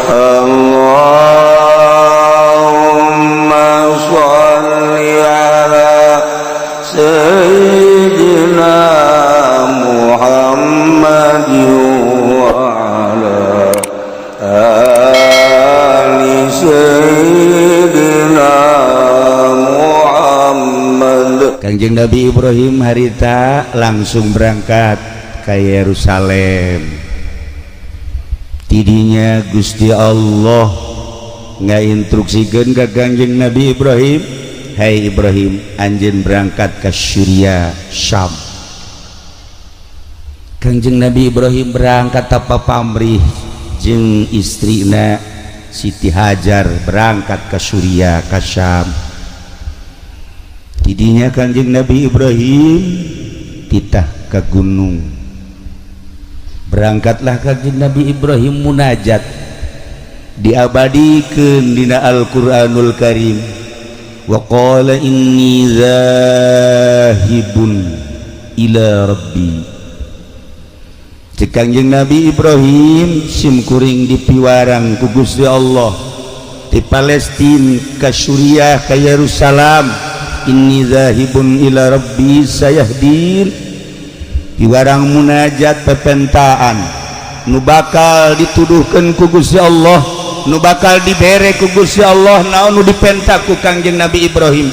Allahumma sholli ala sayyidina Muhammad wa ala ali sayyidina Muhammad. Kangjeng Nabi Ibrahim harita langsung berangkat ke Yerusalem. Tidinya Gusti Allah ngainstruksikeun ka Kangjeng Nabi Ibrahim, "Hai Ibrahim, anjeun berangkat ke Syria, Syam." Kangjeng Nabi Ibrahim berangkat tanpa pamrih jeung istrina Siti Hajar, berangkat ke Syria, ke Syam. Tidinya Kangjeng Nabi Ibrahim titah ke gunung. Berangkatlah Kangjeng Nabi Ibrahim munajat, diabadikeun dina Al-Qur'anul Karim, wa qala inni zahibun ila rabbi. Cek Kangjeng Nabi Ibrahim, sim kuring dipiwarang ku Gusti Allah di Palestina ke Suriah, ke Yerusalem. Inni zahibun ila rabbi sayahdin. Piwarang munajat, pepentaan nu bakal dituduhkan ku Gusti Allah, nu bakal dibere ku Gusti Allah. Naon nu dipenta ku Kangjeng Nabi Ibrahim?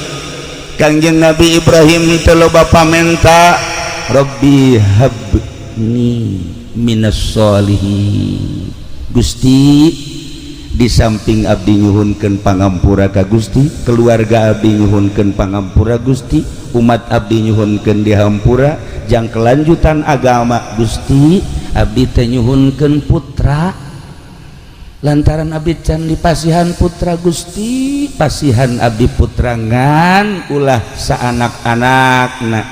Kangjeng Nabi Ibrahim teu loba pamenta, Rabbi habni minas solihin. Gusti, di samping abdi nyuhunkeun pangampura ka Gusti, keluarga abdi nyuhunkeun pangampura, Gusti, umat abdi nyuhunkeun dihampura jang kelanjutan agama, Gusti, abdi teh nyuhunkeun putra lantaran abdi can dipasihan putra. Gusti, pasihan abdi putra, ngan ulah saanak-anakna.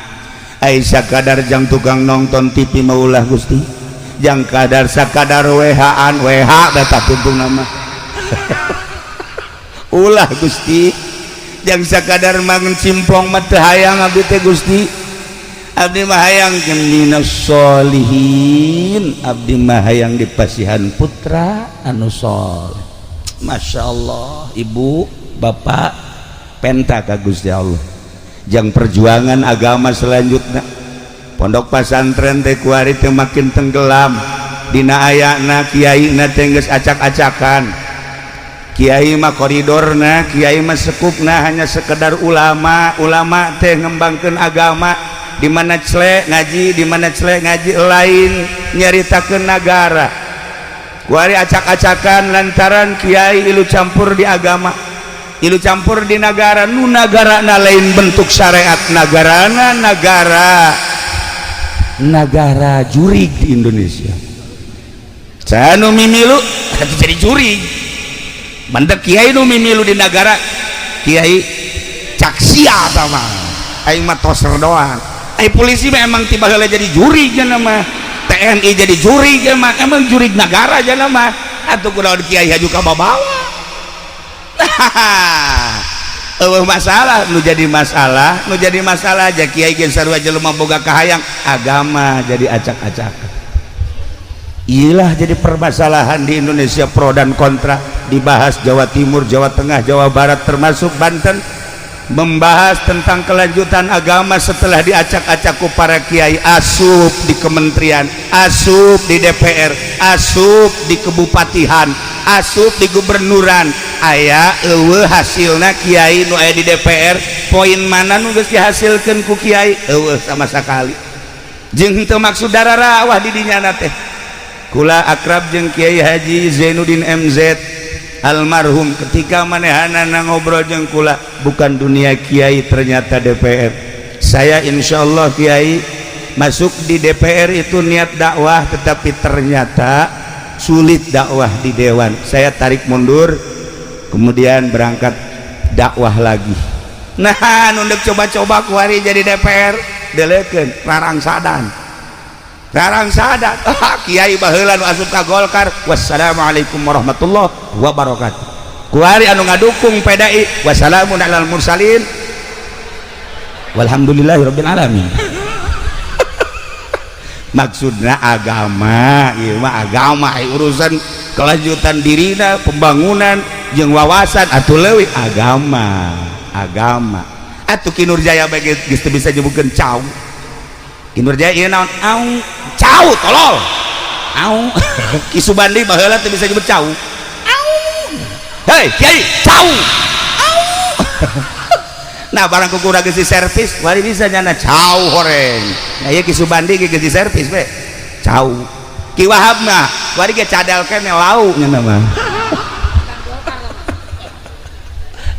Ai sakadar jang tukang nonton TV mah ulah, Gusti, jang kadar sakadar WH-an, WH data tuntung nama ulah, Gusti, jang sakadar mangan simplong mah teu hayang abdi teh, Gusti. Abdi mah hayang minas solihin, abdi mah hayang dipasihan putra anu soleh. Masya Allah, ibu bapak, penta ka Gusti Allah jang perjuangan agama selanjutnya. Pondok pesantren teh kuari teh makin tenggelam dina ayana kiai na teh geus acak-acakan. Kiai mah koridorna, kiai mah sekupna hanya sekedar ulama. Ulama teh ngembangkeun agama, di mana celek ngaji, di mana celek ngaji, lain nyaritakeun nagara. Kuari acak-acakan lantaran kiai ilu campur di agama, ilu campur di negara. Nu nagara na lain bentuk syariat nagarana, negara negara jurig di Indonesia. Sanu mimilu atuh jadi jurig. Mandek kiai nu mimilu di negara, kiai cak sia sama aing mah toser doang. Ai polisi mah emang tiba heula jadi jurig nya mah, TNI jadi jurig mah, emang jurig negara aja mah. Atuh kunaon kiai haju ka babawa? Eueuh masalah. Nu jadi masalah, nu jadi masalah aja kiai ge sarua jelema boga kahayang, agama jadi acak-acakan. Iyalah, jadi permasalahan di Indonesia, pro dan kontra dibahas Jawa Timur, Jawa Tengah, Jawa Barat, termasuk Banten, membahas tentang kelanjutan agama setelah diacak-acak ku para kiai asup di kementerian, asup di DPR, asup di kebupatihan, asup di gubernuran. Aya eueuh hasilna kiai nu aya di DPR? Poin mana nu geus dihasilkeun ku kiai? Eueuh sama sekali. Jeung henteu maksud dararawah di dinya teh. Kula akrab jeung Kiai Haji Zainuddin MZ almarhum. Ketika manehanana ngobrol jeung kula, bukan dunia kiai, ternyata DPR. Saya insya Allah, kiai, masuk di DPR itu niat dakwah, tetapi ternyata sulit dakwah di dewan. Saya tarik mundur, kemudian berangkat dakwah lagi. Nah, nunduk coba-coba kuari jadi DPR, delekeun rarangsadan, rarangsadan. Ah, kiai baheula nu asup ka Golkar, wassalamualaikum warahmatullahi wabarakatuh. Kuari anu ngadukung PDI, wassalamun alal mursalin walhamdulillahirabbil alamin. Maksudna agama ieu mah, agama urusan. Kelanjutan dirina, pembangunan jeung wawasan atuh leuwih agama. Agama. Atuh Ki Nurjaya bae geus teu bisa nyebutkeun cau. Ki Nurjaya ieu naon? Au, cau tolol. Au. Ki Subandi baheula teu bisa nyebut cau. Au. Hei, kiai, cau. Au. Nah, barang kukurang geus servis, wari bisa nyana cau horeng. Nah, ieu Ki Subandi ge geus servis we. Cau. Ki Wahab mah wari ge cadel keneh lau nya mah.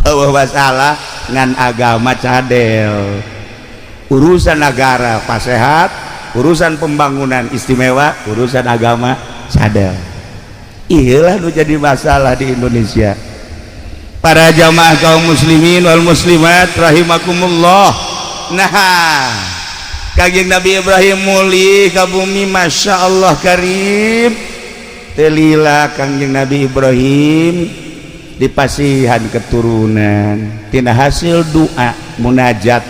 Eueuh masalah ngan agama cadel. Urusan negara pasehat, urusan pembangunan istimewa, urusan agama cadel. Iyalah nu jadi masalah di Indonesia. Para jamaah kaum muslimin wal muslimat rahimakumullah. Nah, Kangjeng Nabi Ibrahim mulih ka bumi, Masya Allah karim. Telila Kangjeng Nabi Ibrahim dipasihan keturunan tina hasil doa munajat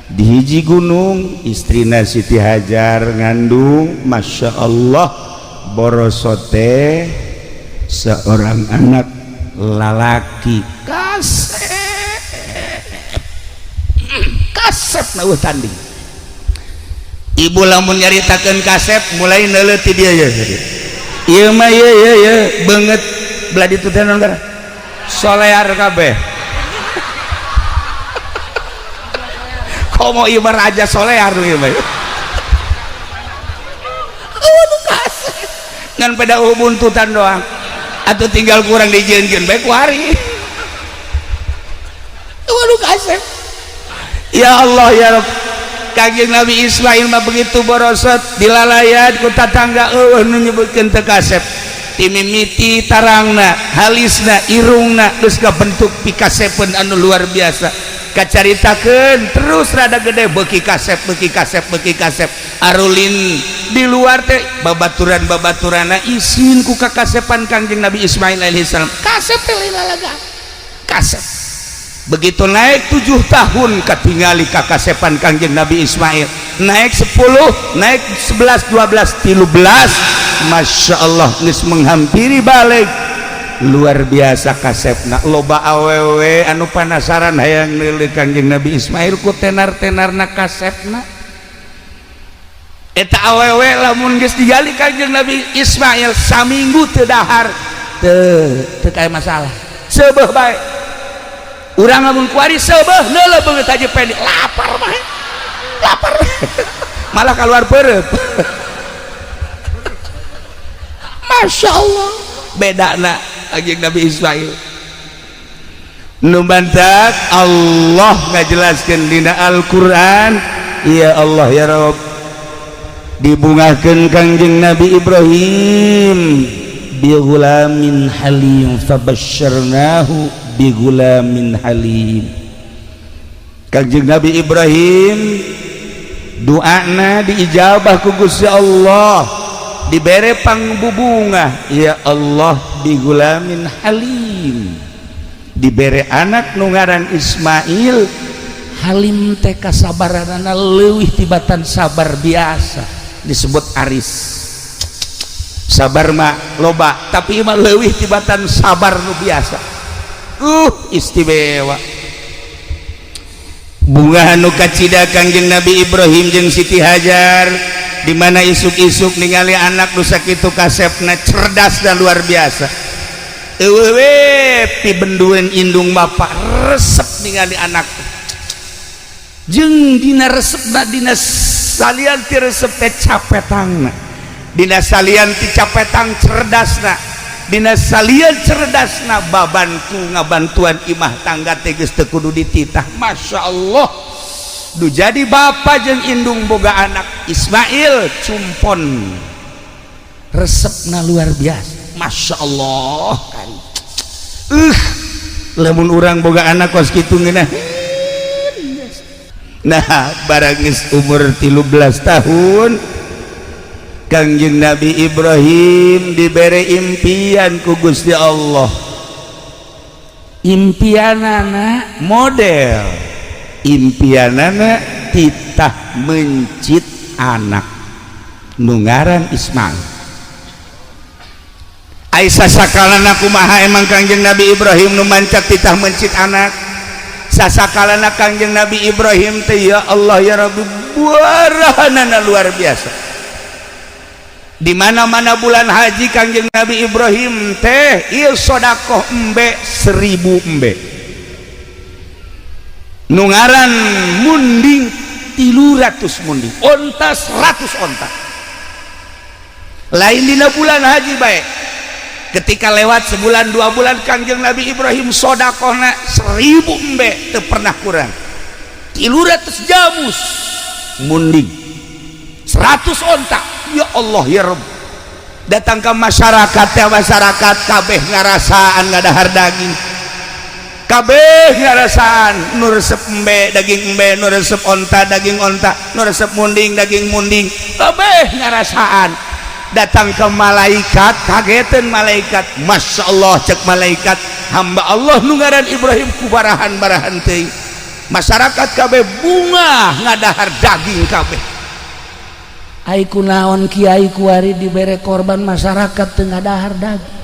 di hiji gunung, istrina Siti Hajar ngandung. Masya Allah, borosote seorang anak lalaki kasep kasep na tanding. Ibu lamun nyaritakeun kasep mulai neuleuh ti dia ya, ieu mah ieu ieu ieu beungeut belah ditu teh naon solear kabeh. Komo ieu mah raja solear ieu mah. Aduh kasep ngan pada buntutan doang atau tinggal kurang dijieunkeun bae ku hari. Waduh kasep. Ya Allah ya Rabb. Kangjeng Nabi Ismail mah begitu borosot dilalayat ku tatangga eueuh nu nyebutkeun teu kasep. Timimiti tarangna, halisna, irungna geus kabentuk pikasepeun anu luar biasa. Kacaritakeun terus rada gede beuki kasep, beuki kasep, beuki kasep. Arulin di luar teh babaturan-babaturana isin ku kakasepan Kangjeng Nabi Ismail alaihissalam. Kasep teh lalaga. Kasep. Begitu naik 7 tahun katingali kakasepan Kangjeng Nabi Ismail. Naik 10, naik 11, 12, 13. Masya Allah geus menghampiri balik. Luar biasa kasepna. Loba awewe anu panasaran hayang neuleuh Kangjeng Nabi Ismail ku tenar-tenarna kasepna. Eta awewe lamun geus digali Kangjeng Nabi Ismail saminggu teu dahar teu teu kaya masalah. Seubeuh bae. Urang lamun kuari seubeuh neuleuh beungeut aja pendek lapar mah. Lapar. Malah keluar perep. Masya Allah bedana Kangjeng Nabi Ismail. Nu bantak Allah ngajelaskeun dina Al-Qur'an, ya Allah ya Rabb, dibungahkeun Kangjeng Nabi Ibrahim bi ghulamin halim fabasyarnahu bi ghulamin halim. Kangjeng Nabi Ibrahim doana diijabah ku Gusti Allah, dibere pangbubungah ya Allah bi ghulamin halim, dibere anak nu ngaran Ismail. Halim teh kasabaranana leuwih tibatan sabar biasa, disebut aris. Sabar mah loba, tapi mah leuwih tibatan sabar nu biasa. Istimewa. Bunga anu kacida Kangjeng Nabi Ibrahim jeung Siti Hajar, di mana isuk-isuk ningali anak nu sakitu kasepna, cerdas dan luar biasa. Eueuh we pibendueun indung bapak resep ningali anak. Jeung dina resepna, dina salian ti resep teh capetangna, dina salian ti capetang cerdasna, dina salian cerdasna babantu ngabantuan imah tangga teh geus teu kudu dititah. Masya Allah, du jadi bapa jeung indung boga anak Ismail cumpon resepna luar biasa. Masya Allah kan. Lamun urang boga anak kos kitu ngeunah. Nah, barang geus umur 13 tahun Kangjeng Nabi Ibrahim dibere impian ku Gusti Allah. Impianana model, impianana titah mencit anak nu ngaran Ismail. Aisyah sakalana kumaha emang Kangjeng Nabi Ibrahim nu mancak titah mencit anak. Sasakalana Kangjeng Nabi Ibrahim teh ya Allah ya Rabbi buarahanana luar biasa. Di mana-mana bulan haji Kangjeng Nabi Ibrahim teh ieu sedekah embe 1000 embe. Nu ngaran munding 300 munding, onta 100 onta. Lain dina bulan haji bae. Ketika lewat sebulan 2 bulan Kangjeng Nabi Ibrahim sodakohna 1000 embe teu pernah kurang. 300 jamus munding, 100 onta. Ya Allah ya Rabb. Datang ke masyarakat ya masyarakat kabeh ngarasaan ngadahar daging. Kabeh ngarasaan nu resep embe daging embe, nu resep onta daging onta, nu resep munding daging munding. Kabeh ngarasaan. Datang ke malaikat kagetan malaikat, Masya Allah cek malaikat, hamba Allah nu ngaran Ibrahim kubarahan-barahan teuing. Masyarakat kabeh bunga ngadahar daging kabeh. Ai kunaon kiai kuari dibere korban masyarakat teu ngadahar daging.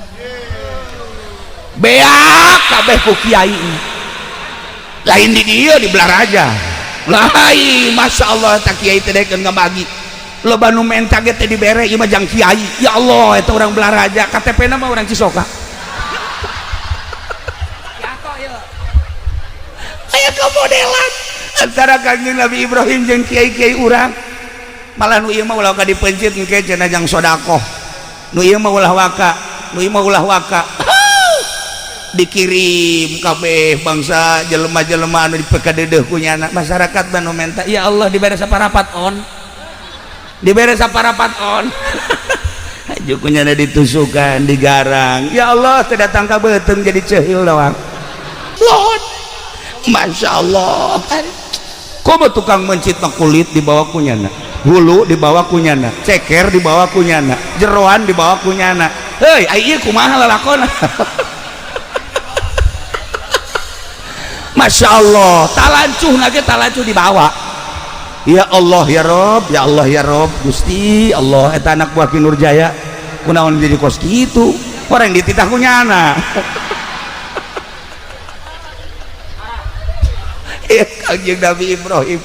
Beak kabeh ku kiai. Lain di dieu di Belaraja. Lain Masya Allah tak kiai teh dekeun ngabagi. Loba nu menta ge teh dibere ieu mah jang kiai. Ya Allah eta urang Belaraja, KTP-na mah urang Cisoka. Aya kamodelan antara Kangjeng Nabi Ibrahim jeung kiai-kiai urang. Malah nu ieu mah ulah ka dipencit engke cenah jang sedekah. Nu ieu mah ulah waka, nu ieu mah ulah waka. Dikirim kabeh bangsa jelema-jelema anu dipekadeudeeh ku nyana. Masyarakat mah nu menta, ya Allah dibere saparapat on. Dibere saparapat on. Haju ku nyana ditusukan, digarang. Ya Allah teu datang ka beuteung jadi ceuhil doang. Lot. Masya Allah. Komo tukang mencit mah kulit dibawa ku nyana, hulu dibawa ku nyana, ceker dibawa ku nyana, jeroan dibawa ku nyana. Heuy, ai ieu kumaha lalakona? Masya Allah, talancuh nage talancuh dibawa. Ya Allah ya Rob, ya Allah ya Rob, Gusti Allah eta anak buah Ki Nurjaya kunaon jadi kos kitu, orang dititah ku nyana. Ya Kangjeng Nabi Ibrahim.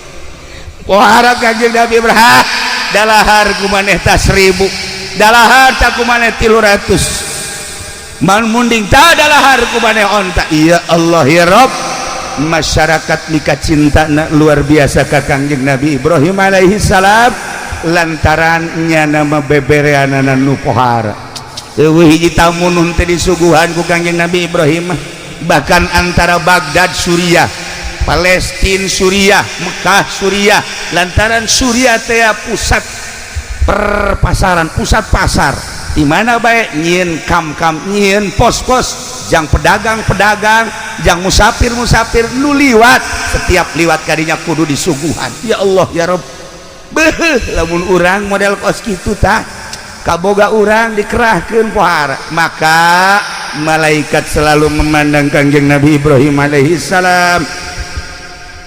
Pohara Kangjeng Nabi Ibrahim, dalahar ku maneh ta 1000, dalahar ta ku maneh 300. Man munding ta dalahar ku maneh onta. Ya Allah ya Rob. Masyarakat mika cinta luar biasa ka Kangjeng Nabi Ibrahim alaihi salam lantaran nyana mah bebereanana nu pohara. Eueuh hiji tamu nu teu disuguhan ku Kangjeng Nabi Ibrahim, bahkan antara Baghdad Suriah, Palestina Suriah, Mekah Suriah, lantaran Suriah teh pusat perpasaran, pusat pasar. Di mana bae nyieun kam-kam, nyieun pos-pos jang pedagang-pedagang, jang musafir-musafir nu liwat, setiap liwat kadinya kudu disuguhan. Ya Allah ya Rabb. Beuh lamun urang model kos kitu tah kaboga urang dikerahkeun pohara. Maka malaikat selalu memandang Kangjeng Nabi Ibrahim alaihi salam.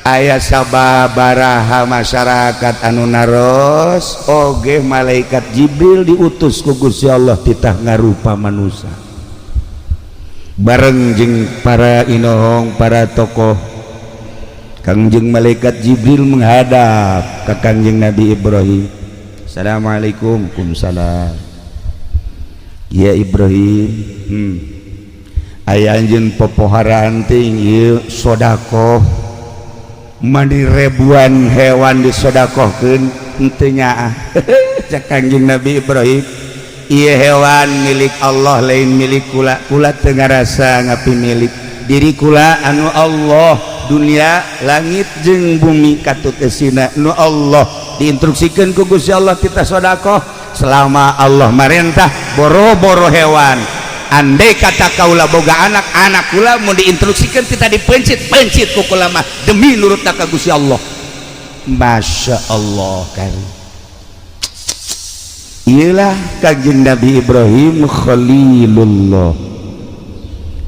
Aya sababaraha masyarakat anu naros oge malaikat Jibril diutus ku Gusti Allah titah ngarupa manusia bareng jeung para inohong para tokoh. Kangjeng malaikat Jibril menghadap ka Kangjeng Nabi Ibrahim. Assalamualaikum. Waalaikumsalam. Ya Ibrahim, aya anjeun popoharaan teh ieu sedekah mani ribuan hewan disodakohkeun henteu nyaah. Cak Kangjeng Nabi Ibrahim, ieu hewan milik Allah lain milik kula. Kula teu ngarasa ngapi milik diri kula anu Allah, dunia langit jeung bumi katut esina nu Allah. Diinstruksikeun ku Gusti Allah kita sodakoh selama Allah marentah boro-boro hewan. Andai kata kaula boga anak, anak kula mau diinstruksikan kita dipencit-pencit ku kula mah demi nurut ka Gusti Allah. Masya Allah kan. Iyalah Kangjeng Nabi Ibrahim Khalilullah.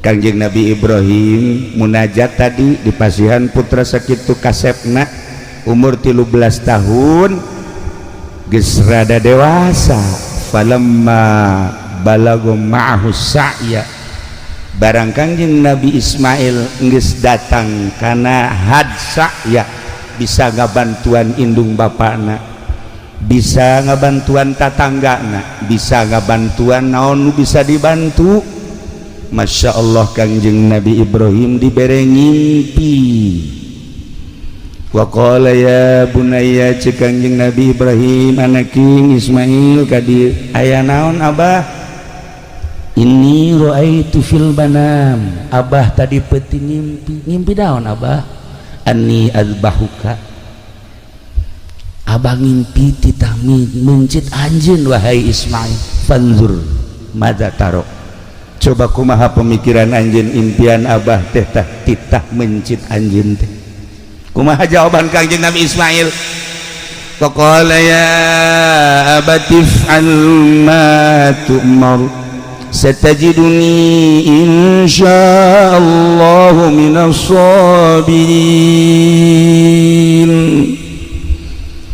Kangjeng Nabi Ibrahim munajat tadi di pasihan putra sakitu kasepna umur 13 tahun geus rada dewasa. Falamma balago ma'ahu sa'ya, barang Kangjeng Nabi Ismail geus datang kana had sa'ya, bisa ngabantuan indung bapana, bisa ngabantuan tatanggana, bisa ngabantuan naon nu bisa dibantu. Masya Allah, Kangjeng Nabi Ibrahim dibere ngimpi. Wa qala ya bunayya, cek Kangjeng Nabi Ibrahim, anaking Ismail kadi. Aya naon, Abah? Inni ra'aitu fil manam, Abah tadi peuting ngimpi. Ngimpi naon, Abah? Anni azbahuka, Abah ngimpi titah mencit anjeun, wahai Ismail. Fanzur madza taro, coba kumaha pemikiran anjeun, impian Abah teh tah titah mencit anjeun teh kumaha? Jawaban Kangjeng Nabi Ismail, faqala ya abati if'al ma tu'mar, satajiduni insyaallah minas sabirin.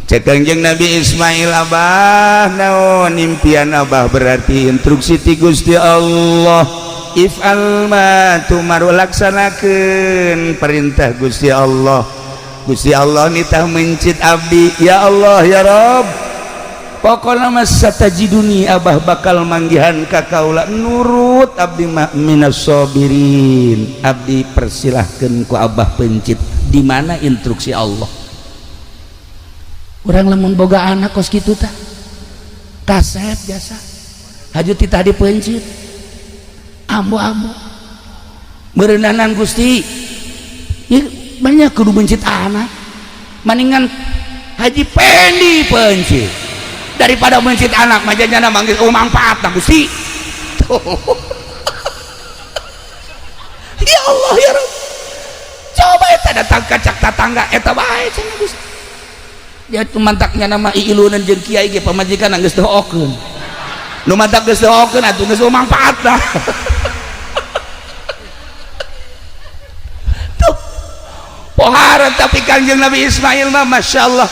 Cek Kangjeng Nabi Ismail, Abah, naon impian Abah berarti instruksi ti Gusti Allah. If'al ma tu'mar, laksanakeun perintah Gusti Allah. Gusti Allah nitah mencit abdi. Ya Allah, ya Rob, pokokna mah satajiduni, Abah bakal manggihan ka kaula nurut abdi mah, minas sabirin. Abdi persilahkeun ku Abah pencit. Di mana instruksi Allah? Urang lamun boga anak kos kitu tah kasep jasa haju titah dipencit, ambo-ambo meureunanan Gusti. Ya, banyak kudu mencit anak, mendingan Haji Pendi pencit daripada mencit anak majanya manggil, oh, manfaat nah Gusti. Ya Allah, ya Rabb, coba eta datang ka cak tatangga eta bae cenah Gusti. Dia mantaknya nama iilunan jeung kiai ge pamajikan geus doakeun, nu mantak geus doakeun atuh geus manfaat lah. Tuh pohara. Tapi Kangjeng Nabi Ismail mah Masya Allah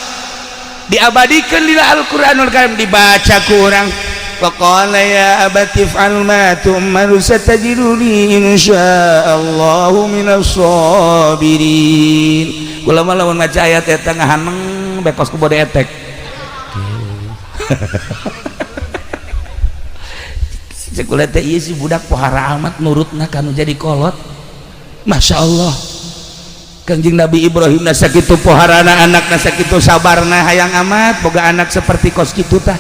diabadikan di Al-Qur'anul Karim, dibaca ku urang. Faqala ya abati if'al ma tu'mar, satajiduni insyaallahu minas sabirin. Kula mah lamun maca ayat eta ngahaneng bekos ku bode etek. Cek kula teh, ieu si budak pohara amat nurutna kanu jadi kolot. Masya Allah, Kangjeng Nabi Ibrahim na sakitu poharana anakna, sakitu sabarna, hayang amat boga anak seperti kos kitu tah.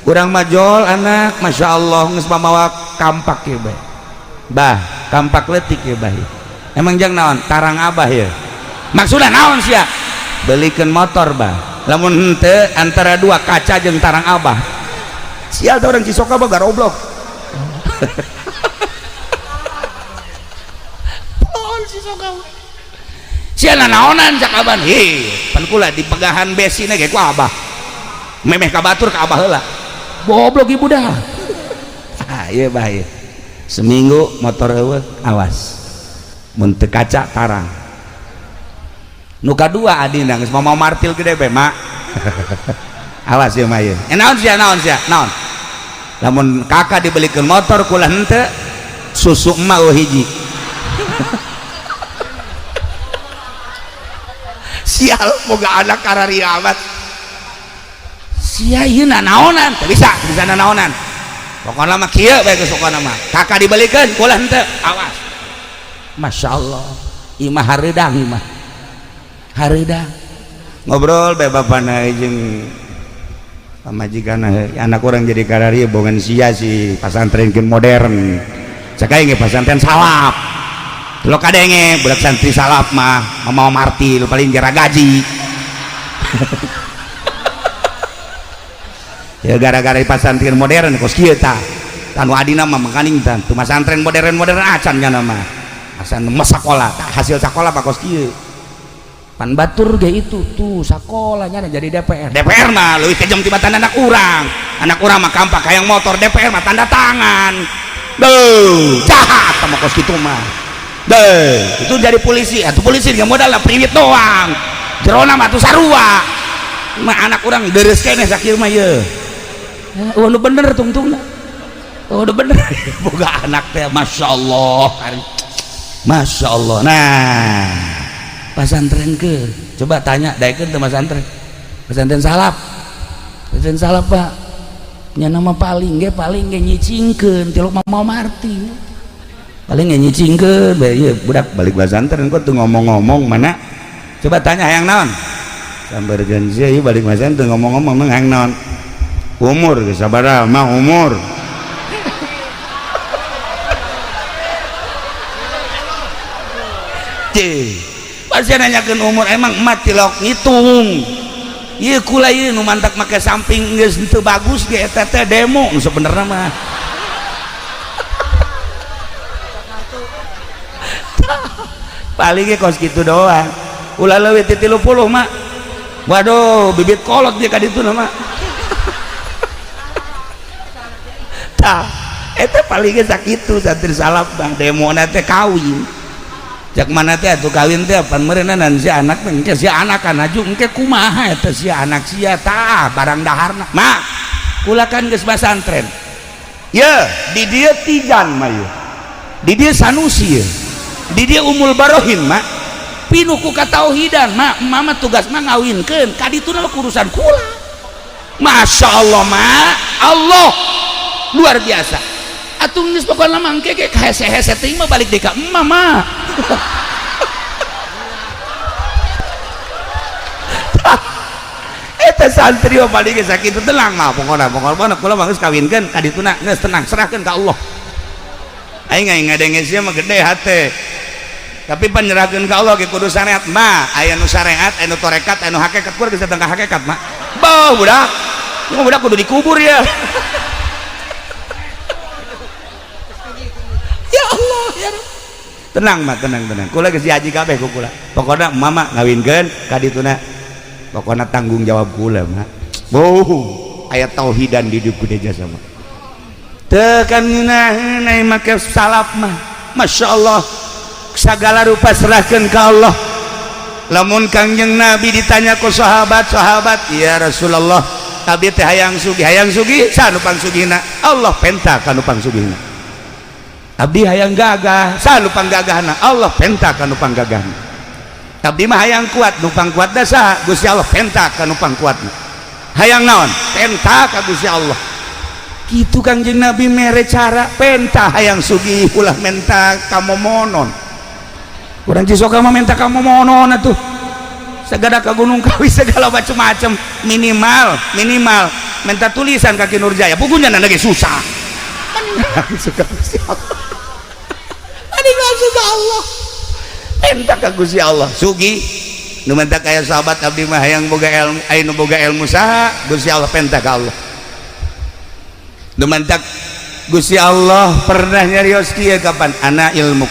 Urang majol anak, Masya Allah, geus mamawa kampak ya bae, bah, kampak leutik ya bah. Emang jang naon tarang Abah ya? Maksudna naon sia? Belikeun motor, bah. Lamun henteu antara dua, kaca jeung tarang Abah. Sial teh orang Cisoka mah garoblok. Pohon Cisoka sia nanaonan cak aban. Hi pan kula dipegahan besi ge ku Abah, memeh ka batur ka Abah heula. Goblok ibu dah. Ah ieu bahaya, seminggu motor eueuh, awas mun teu kaca tarang. Nu kadua adina geus mau martil gede be, mak. Awas ieu mah ieu. Eh, naon sia, naon sia, naon? Lamun kakak dibelikeun motor kula henteu, susu emak eueuh hiji. Sial, boga anak kararia amat sia ieu nanaonan. Teu bisa, teu bisa nanaonan. Pokona mah kieu bae geus, pokona mah kakak dibelikeun kula henteu, awas. Masya Allah, ieu mah hareudang, ieu mah hareudang. Ngobrol bae bapana jeung pamajikan, anak orang jadi kararia bongan sia si pasantren modern. Cek aing ge pasantren salaf. Lo kadenge budak santri salaf mah mau martil paling jara gaji. Ya gara-gara pasantren modern kos kieu tah. Tanu adina mah makaning tah. Teu masantren modern-modern acan nya mah. Asan sakola, hasil sakola mah kos kieu. Pan batur ge itu tuh sakolanya jadi DPR. DPR mah leuwih kejam tibatan anak urang. Anak urang mah kampak hayang motor, DPR mah tanda tangan. Duh, jahat sama kos kitu mah. Deh, itu jadi polisi, atuh polisi dia modal lah priwit doang. Jerona mah atuh sarua. Mah anak urang deres keneh sakieu mah ye. Wah, nu bener tungtungna. Oh, udah bener boga anak teh Masya Allah, Masya Allah. Nah, pasantren ke coba tanya daekeun teu pasantren, pesantren salaf, pesantren salaf Pak nya nama paling ge nyicingkeun tilok mau marti paling ge nyicingkeun bae ieu budak balik pesantren kok teu ngomong-ngomong mana coba tanya hayang naon sambarkeun sia ieu balik pesantren teu ngomong-ngomong mah hayang naon umur geus sabaraha mah umur. Pasti nanyakeun umur emang emak tilok ngitung ieu kula ieu nu mantak make samping geus teu bagus ge eta teh demo nu sebenarna mah. Paling ge kos kitu doang ulah leuwih ti 30 mak waduh bibit kolot dia ka ditu mah. Tah eta paling ge sakitu santri salaf bang demona teh kawin cak mana teh atuh kawin teh pan meureunna si anak teh engke si anak kan aju engke kumaha eta si anak sia tah barang daharna mak kula kan geus pasantren ye di dieu Tijan mah ye di dieu Sanusi ye di dieu Umul Barohin mak pinuh ku katauhidan mak mama tugas mah ngawinkeun ka dituna urusan kula. Masya Allah mak Allah luar biasa atuh geus pokona mah engke ge hese-hese teuing mah balik deui ka emak mah. Eta santri mah paling geus sakitu tenang mah pokona pokona kula mah geus kawinkeun ka dituna geus tenang serahkeun ka Allah. Aing aing ngadenge sia mah gede hate. Tapi panyerahkeun ka Allah ge kudu syariat mah aya nu syariat aya nu tarekat aya nu hakikat kula geus datang ka hakikat mah. Beuh budak. Ieu budak kudu dikubur ya. Ya Allah ya Rabb. Tenang mah tenang tenang kula geus diaji kabeh ku kula pokona mama ngawinkeun ka dituna pokona tanggung jawab kula mah boh aya tauhidan di dieu kudu jasa mah teu kan ngeunaheun ai make salaf mah Masya Allah sagala rupa serahkeun ka Allah. Lamun Kangjeng Nabi ditanya ku sahabat-sahabat ya Rasulullah abdi teh hayang sugih saha nu pangsugihna Allah penta ka nu pangsugihna. Abdi hayang gagah saha nu panggagahna Allah penta ka nu panggagahna. Abdi mah hayang kuat nu pangkuatna saha Gusti Allah penta ka nu pangkuatna. Hayang naon penta ka Gusti Allah. Kitu Kangjeng Nabi mere cara penta hayang sugih ulah menta kamomonon. Urang Cisoka mah menta kamomonon atuh segala ka Gunung Kawi segala macem-macem minimal minimal menta tulisan ka Ki Nurjaya pugunya lagi susah. Suka Gusti Allah. Langsung ke Allah minta ka Gusti Allah sugih nu minta kaya sahabat abdi mah hayang boga ilmu aya nu boga ilmu saha Gusti Allah penta ka Allah nu minta Gusti Allah pernah nyarios kieu kapan ana ilmu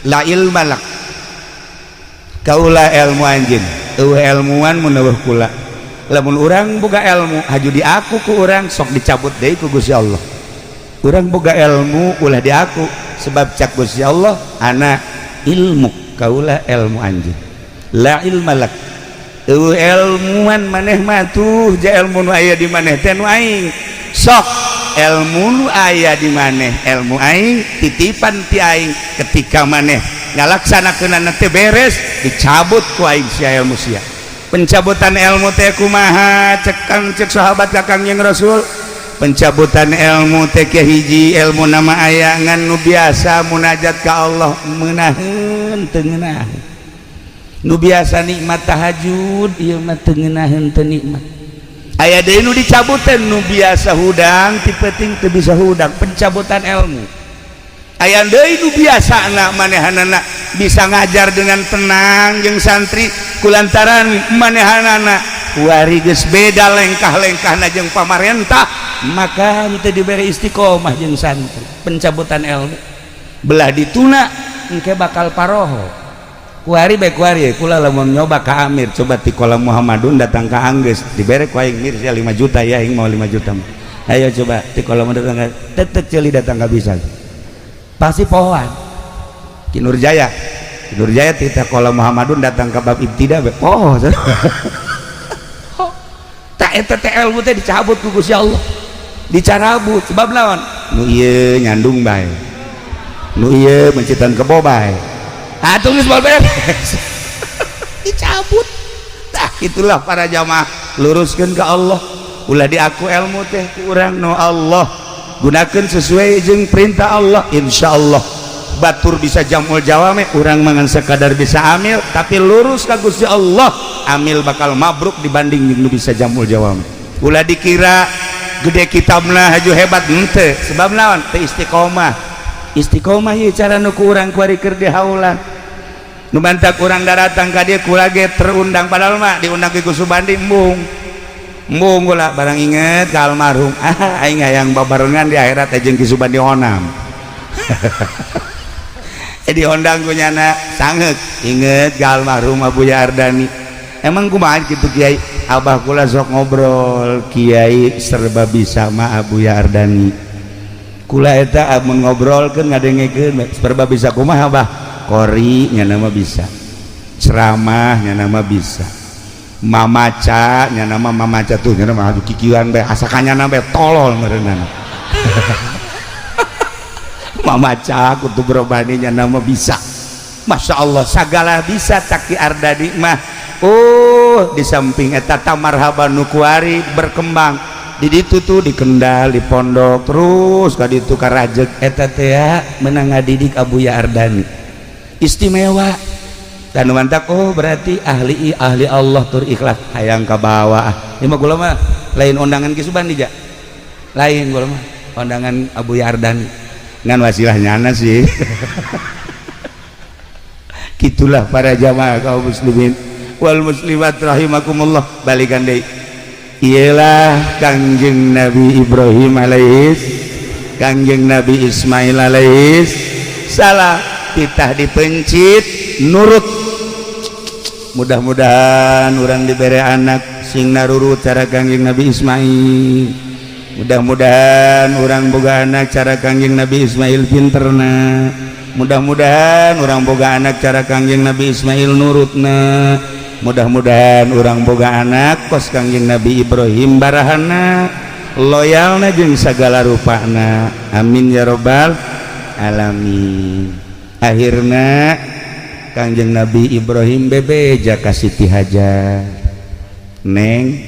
la ilma lak kaula ilmu anjeun eueuh ilmuan mun eueuh kula lamun urang boga ilmu haju diaku ku urang sok dicabut deui ku Gusti Allah urang boga ilmu ulah diaku sebab cak Gusti Allah ana ilmu kaula ilmu anjeun la ilma lak eueuh ilmuan maneh mah tuh ja ilmu nu aya di maneh teh nu aing sok ilmu nu aya di maneh ilmu aing titipan ti aing ketika maneh ngalaksanakeunana teh beres dicabut ku aing sia ilmu sia. Pencabutan ilmu teh kumaha cek kang cek sahabat ka Kangjeng Rasul pencabutan ilmu teh hiji ilmu nama aya ngan nu biasa munajat ka Allah meunaheun teu ngeunaheun nu biasa nikmat tahajud ieu mah teu ngeunaheun teu nikmat aya deui nu dicabutan nu biasa hudang ti peuting teu bisa hudang pencabutan ilmu aya deui nu biasa na manehanana bisa ngajar dengan tenang jeung santri kulantaran manehanana kuari geus beda lengkah-lengkahna jeung pamarentah maka teu dibere istiqomah jeung santri pencabutan ilmu belah dituna engke bakal paroho kuari bae kuari kula lamun nyoba ka Amir coba ti kolam Muhammadun datang ka Anggeus dibere ku aing mir sia 5 juta ya aing mau 5 juta ayo coba ti kolam datang ka tetet ceuli datang ka bisa pasti pohoan Ki Nurjaya Ki Nurjaya ti kolam Muhammadun datang ka bab ibtida bae poho tak eta teh ilmu teh dicabut ku Gusti Allah dicarabut sebab lawan Nu ieu nyandung bae, nu ieu mencitan kebo bae, atuh geus moal beres, dicabut. Tah, itulah para jamaah, luruskeun ke Allah. Ulah diaku ilmu teh ku urang, no Allah gunakan sesuai jeung perintah Allah. Insya Allah batur bisa jamul jawame, urang mangan sekadar bisa amil, tapi lurus ka Gusti Allah, amil bakal mabruk dibanding jeung nu bisa jamul jawame. Ulah dikira gede kitabna haju hebat, henteu. Sebab naon? Teu istiqomah. Istiqomah ieu cara nu ku urang kuari keur dihaulan. Nu mantak urang daratang ka dieu, kula ge terundang, padahal mah diundang ke Subandi embung embung. Kula barang inget ka almarhum, ah, aing hayang babarengan di akhirat jeung Ki Subandi Onam. Diondang ku nyana sanget, inget ka almarhum Abuya Ardani. Emang kumaha kitu, Kiai? Abah kula sok ngobrol, Kiai serba bisa mah Abuya Ardani. Kula eta amun ngobrolkeun, ngadengekeun, serba bisa kumaha, Abah? Kori nyana mah bisa, ceramah nyana mah bisa, mamaca nyana mah, mamaca tuh nyana mah adu kikieuan bae, asa ka nyana bae, tolol meureunana. Mamaca kutub robani nyana mah bisa. Masya Allah, sagala bisa Taki Ardani mah. Oh, di samping eta marhaban nu kuari berkembang di ditu tuh, di Kendal, di pondok, terus ka ditu ka Rajeg eta teh menang ngadidik Abuya Ardani istimewa dan mantak. Oh, berarti ahli ahli Allah tur ikhlas, hayang ka bawah. Ah, ini mah kula mah lain undangan Ki Subandi ja, lain, kula mah undangan Abuya Ardani ngan wasilah nyana sih. Gitulah para jamaah kaum muslimin wal muslimat rahimakumullah. Balikan deui, ialah Kangjeng Nabi Ibrahim alaihis, Kangjeng Nabi Ismail alaihis salam, titah dipencit nurut. Mudah-mudahan urang diberi anak sing narurut cara Kangjeng Nabi Ismail. Mudah-mudahan urang boga anak cara Kangjeng Nabi Ismail pinterna. Mudah-mudahan urang boga anak cara Kangjeng Nabi Ismail nurutna. Mudah-mudahan urang boga anak kos Kangjeng Nabi Ibrahim, barahana, loyalna, jeung sagala rupana. Amin ya robbal alamin. Akhirna Kangjeng Nabi Ibrahim bebeja ka Siti Hajar, "Neng,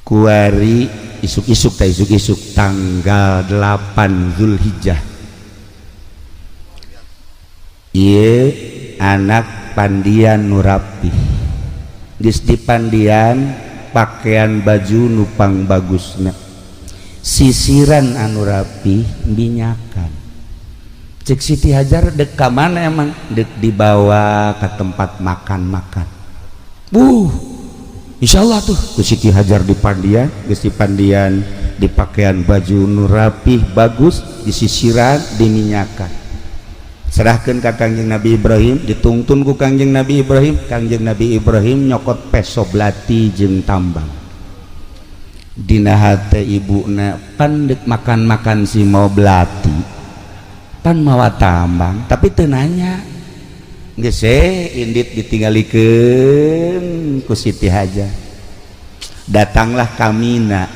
kuari isuk-isuk teh, isuk-isuk tanggal 8 Zulhijjah ieu anak pandian nu rapih, geus dipandian, pakaian baju nupang bagusna, sisiran anu rapi, minyakan." Cek Siti Hajar, "Dek ka mana emang?" "Dek dibawa ke tempat makan-makan." Insya Allah tuh ku Siti Hajar dipandian, geus dipandian, dipakaian baju nu rapih bagus, disisiran, diminyakan, serahkan ke Kangjeng Nabi Ibrahim. Ditungtun ku Kangjeng Nabi Ibrahim. Kangjeng Nabi Ibrahim nyokot peso belati jeung tambang. Dina hate ibuna, "Pan dek makan-makan si mau belati, pan mawa tambang." Tapi teu nanya, geus indit ditinggalikeun ku Siti Hajar. Datanglah Kamina.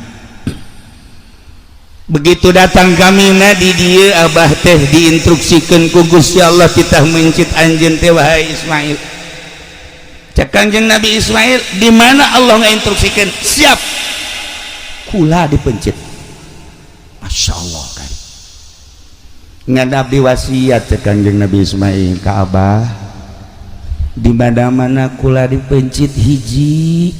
Begitu datang Kamina di dieu, Abah teh diinstruksikan ku Gusti Allah, "Titah mencit anjeun teh, wahai Ismail." Cek Kangjeng Nabi Ismail, "Di mana Allah ngainstruksikan?" "Siap, kula dipencit." Masya Allah kan, "Ngan abdi wasiat," cek Kangjeng Nabi Ismail ka Abah, "di mana-mana kula dipencit, hiji,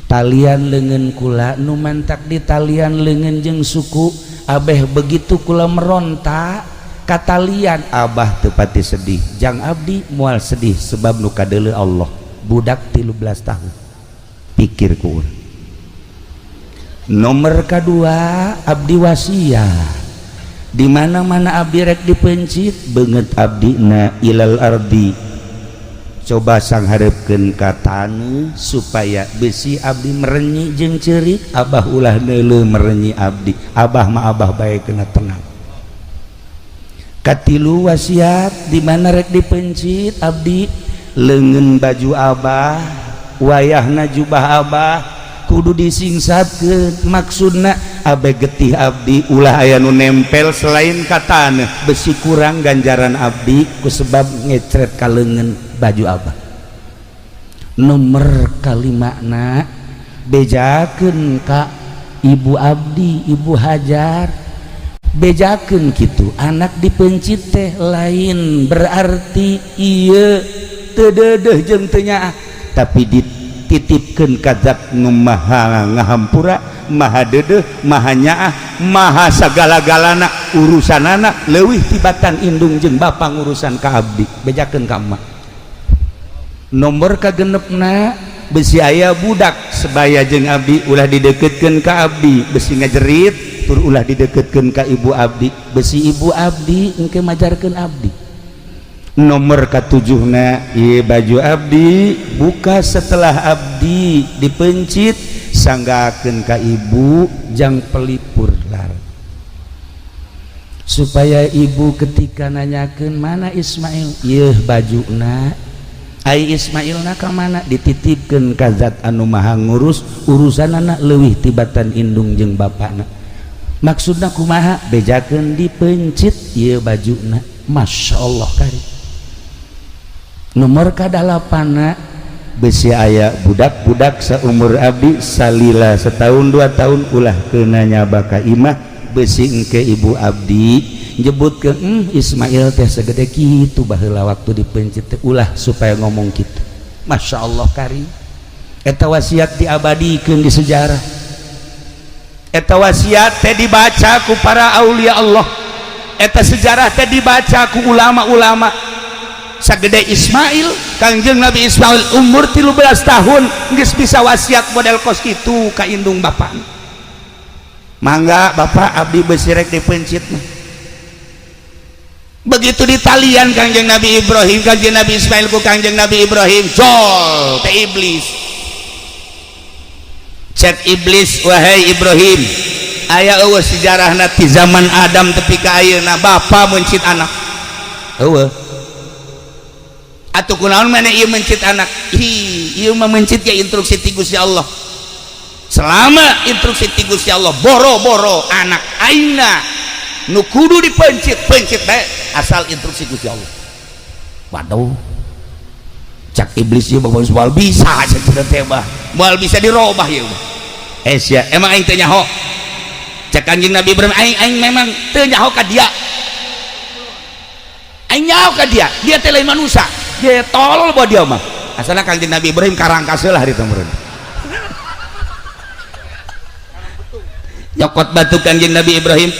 talian lengan kula nu mantak di talian lengan jeung suku abeh, begitu kula meronta ka talian, Abah teu pati sedih. Jang abdi moal sedih, sebab nu kadeuleu Allah." Budak 13 tahun pikir ku urang. "Nomor kedua, abdi wasiat, di mana-mana abdi rek dipencit, beungeut abdi na ilal ardi, coba sangharepkeun ka taneuh supaya besi abdi merenyi jeung ceurik. Abah ulah neuleuh merenyi abdi, Abah mah Abah bae kena tenang." Katilu wasiat, di mana rek dipencit abdi, leungeun baju Abah, wayahna jubah Abah kudu disingsatkeun, maksudna Abe getih abdi ulah aya nu nempel selain ka taneuh, besi kurang ganjaran abdi ku sebab ngecret ka leungeun baju abah. Nomor kalimana, bejakeun ka ibu abdi, Ibu Hajar, bejakeun kitu, anak dipencit teh lain berarti ieu teu deudeuh jeung teu nyaah, tapi dititipkeun ka zat nu maha ngahampura, maha deudeuh, maha nyaah, maha sagala-galana. Urusanana leuwih tibatan indung jeung bapa ngurusan ka abdi. Bejakeun ka emak. Nomor kagenepna, besi aya budak sebaya jeung abdi ulah dideketkeun ka abdi, besi ngajerit, tur ulah dideketkeun ka ibu abdi, besi ibu abdi engke majarkeun abdi. Nomor katujuhna, ieu baju abdi buka setelah abdi dipencit, sanggakeun ka ibu jang pelipur lar, supaya ibu ketika nanyakeun mana Ismail, ieu bajuna. Ai Ismail na ka mana? Dititipkeun ka zat anu maha ngurus, urusanana leuwih tibatan indung jeung bapana. Maksudna kumaha? Bejakeun dipencit ieu bajuna. Masya Allah kari. Nomor kadalapana, besi aya budak-budak seumur abdi salila setahun 2 tahun ulah kena nyaba ka imah, besi engke ibu abdi nyebut ke Ismail teh segede kitu baheula waktu dipencit teh, ulah supaya ngomong gitu. Masya Allah kari. Eta wasiat diabadikeun di sejarah, eta wasiat teh dibaca ku para aulia Allah, eta sejarah teh dibaca ku ulama-ulama. Sagede Ismail, Kangjeng Nabi Ismail umur 13 tahun geus bisa wasiat model kos kitu ka indung bapak. Mangga bapak, abdi besi rek dipencit mah. Begitu ditalian Kangjeng Nabi Ibrahim, Kangjeng Nabi Ismail ku Kangjeng Nabi Ibrahim, jol teh iblis. Cek iblis, "Wahai Ibrahim, aya euweuh sejarahna ti zaman Adam tepi ka ayeuna bapa mencit anak? Euweuh. Atuh kunaon maneh ieu mencit anak?" "Ih, ieu mah mencit ya instruksi ti Gusti Allah. Selama instruksi ti Gusti Allah, boro-boro anak aingna, nu kudu dipencit pencit bae, asal instruksi Gusti Allah." "Waduh," cak iblis, "ieu mah moal bisa cenah teh mah, moal bisa dirobah ieu mah." "Eh sia, emang aing teh nyaho?" Cak Kanjeng Nabi Ibrahim, "Aing aing memang teu nyaho ka dia. Aing nyaho ka dia, dia teh lain manusia, dia tolol buat dia mah." Asalna Kanjeng Nabi Ibrahim karangkas lah hari meureun. Nyokot batu Kanjeng Nabi Ibrahim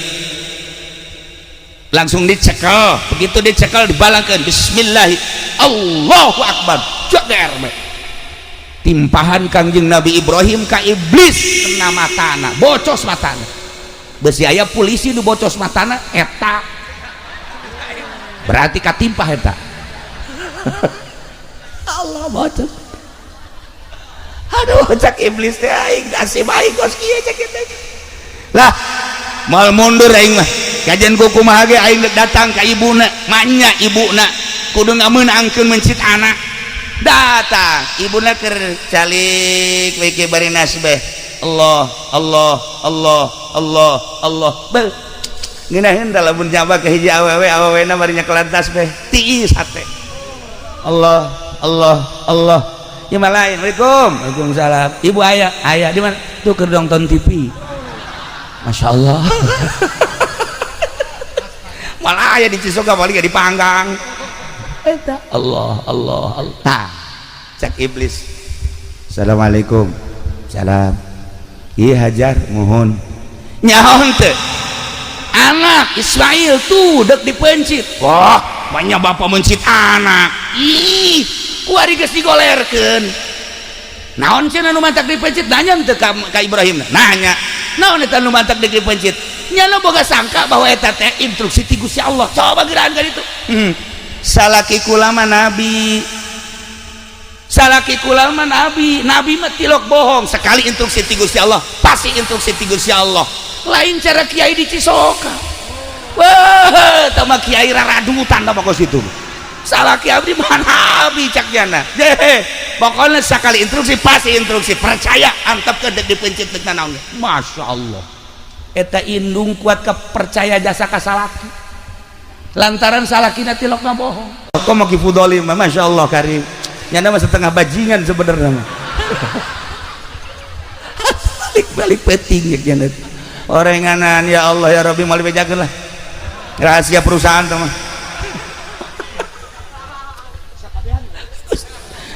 langsung dicekel. Begitu dicekel, dibalangkan, bismillah, Allahu Akbar, jager timpahan Kangjeng Nabi Ibrahim ka iblis, kena matana, bocos matana. Besi aya polisi nu bocos matana eta berarti katimpah eta. Allah, bocos. Aduh, cak iblis teh, aing nasib aing kos kieu. Cak teh lah, mal mundur aing mah. Kajian kuku kumaha ge aing datang ka ibuna. Manya ibuna kudu ngameunangkeun mencit anak. Datang, ibuna keur calik we bari nasbeh, Allah Allah Allah Allah Allah. Beuh, ngeunaheun da lamun nyaba ka hiji awewe, awewena bari nyekelan tasbeh tiis hate. Allah Allah Allah. Ya mah lain. Assalamualaikum. Waalaikumsalam. Ibu aya? Aya. Di mana tuh? Keur nonton TV. Masya Allah, malah aya di Cisoka, paling dipanggang eta. Allah Allah Allah. Nah, cek iblis, "Assalamualaikum." "Salam." "Iya Hajar, mohon nyaho teu anak Ismail tuh dek dipencit?" "Wah, banyak bapak mencit anak. Ih, kuari geus digolerkeun. Naon cenah nu mantak dipencit?" Nanya teu ka Ibrahim? Nanya, "Naon eta nu mantak dipencit?" Nyana boga sangka bahwa eta teh instruksi ti Gusti Allah. Coba gerakan ka ditu. Salaki kula mah nabi, salaki kula mah nabi, nabi mah tilok bohong. Sekali instruksi ti Gusti Allah, pasti instruksi ti Gusti Allah. Lain cara kiai di Cisoka. Wah, tama kiai raradutan tama kos itu. Salaki abdi mah nabi, cak jana. Deh, pokoknya sekali instruksi pasti instruksi, percaya, antep ke dek dipencit dek naon. Masya Allah. Eta indung kuat kepercaya jasa ka salaki lantaran salakina tilok bohong. Kok mau kifudoli mah, Masya Allah karim, nyana mah setengah bajingan sebenarnya mah. Balik-balik peting ya nyana orenganan. Ya Allah ya Rabbi, mau dibejakeun lah rahasia perusahaan tuh mah.